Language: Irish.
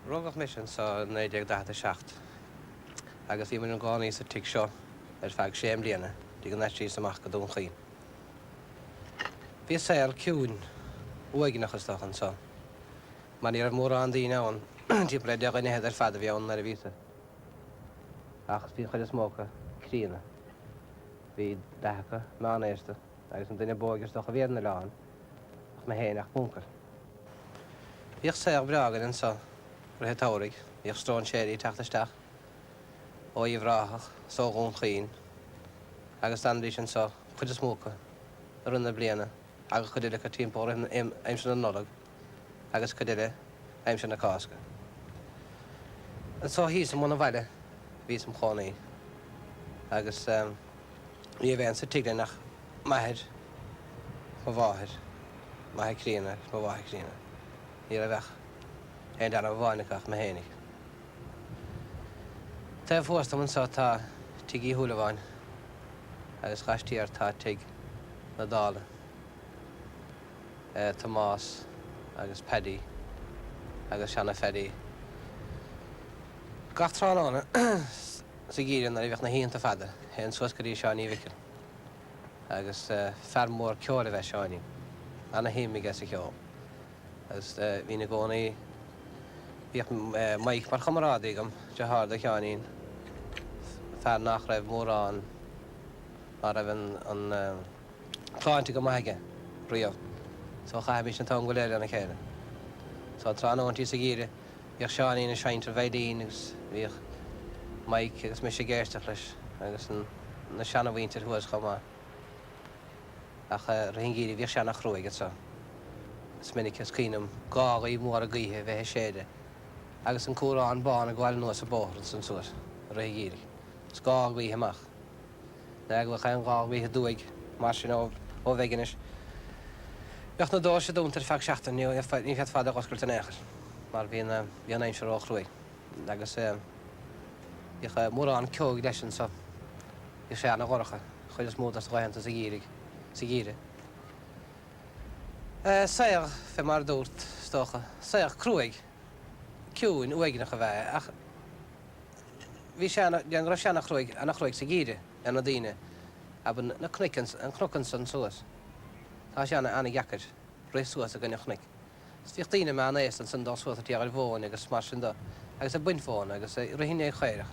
Rugadh mise anseo i 1947 agus bhí muid inár gcónaí sa tigh seo ar feadh sé mbliana go dtí go n-aistríos amach go Dún Chaoin. Bhí saol ciúin, uaigneach is dócha anseo mar ní raibh mórán daoine ann, timpeall ar dheich nduine fhichead ar fad a bhí ann nuair a bhíos-sa ach bhí an chuid is mó acu críonna. Bhí leath acu meánaosta agus an duine b'óige is dócha a bhí ar an oileán ach mé féin ach m'uncail. Bhíodh saol breá againn anso rith an tsamhraidh, bhíodh stróinséirí ag teacht isteach ó Uíbh Ráthach 's ó Dhún Chaoin agus d'fhanaidís anso, cuid is mó acu, i rith na bliana agus cuid eile acu timpeall rith aimsir na Nollag agus cuid eile aimsir na Cásca. Anso thíos i mbun an bhaile bhíos im chónaí agus ní raibh aon sa tigh linn ach m'athair, mo mháthair, m'athair críonna agus mo mháthair chríonna. Ní raibh ach aon deartháir amháin acu ach mé fhéinig. Taobh thuas dom anso tá Tigh Uí Shúilleabháin agus laistiar tá Tigh na Dála, Tomás agus Paddy agus Seana Phaddy. Gach tráthnóna sa gheimhreadh nuair a bhíodh na hoícheanta fada, théinn suas go dtí Seánie Mhicil agus fear mór ceoil ab ea Seáinín. Ana-shuim aige sa cheol agus bhínn i gcónaí, bhíodh Mike mar chomrádaí agam, deartháir do Sheáinín, fear nach raibh mórán, ná raibh an tsláinte go maith aige riamh so chaithimís an t-am go léir lena chéile. So tráthnóintí sa gheimhreadh bhíodh Seáinín ag seinnt an veidhlín agus bhíodh Mike agus mise ag éisteacht leis agus na seanamhuintir thuas chomh maith. Ach rith an gheimhridh bhíodh sé ana-chruaidh anso. Is minic is cuimhin liom gálaí móra gaoithe a bheith ag séideadh agus an cúrán bán ag gabháil anuas an bóthar ansan suas i rith an gheimhridh. Is gála gaoithe amach. Nuair a bheadh aon ghála gaoithe aduaidh mar sin ó Mhaginnis, bheadh na doirse dúnta ar feadh seachtaine, ní féadfá iad a dh'oscailt in aon chor mar bhí an aimsir ró-chruaidh agus bhíodh mórán ceoigh leis anso. Bhíodh sé ana-dhorcha chuid is mó dos na laethanta sa gheimhreadh, sa gheimhreadh. Saol, fé mar a dúrt, is dócha, saol cruaidh, ciúin, uaigneach ab ea é ach bhí sé ana, déarfainn go raibh sé ana-chruaidh, ana-chruaidh sa gheimhreadh ar na daoine ab na cnoic, an cnoc ansan suas. Tá sé ana, ana-dheacair rith suas i gcoinne an chnoic. 'S bhíodh daoine meán-aosta ansan dul suas ag tiargáil mhóin agus mar sin do agus ag baint mhóna agus ag rith i ndiaidh chaorach.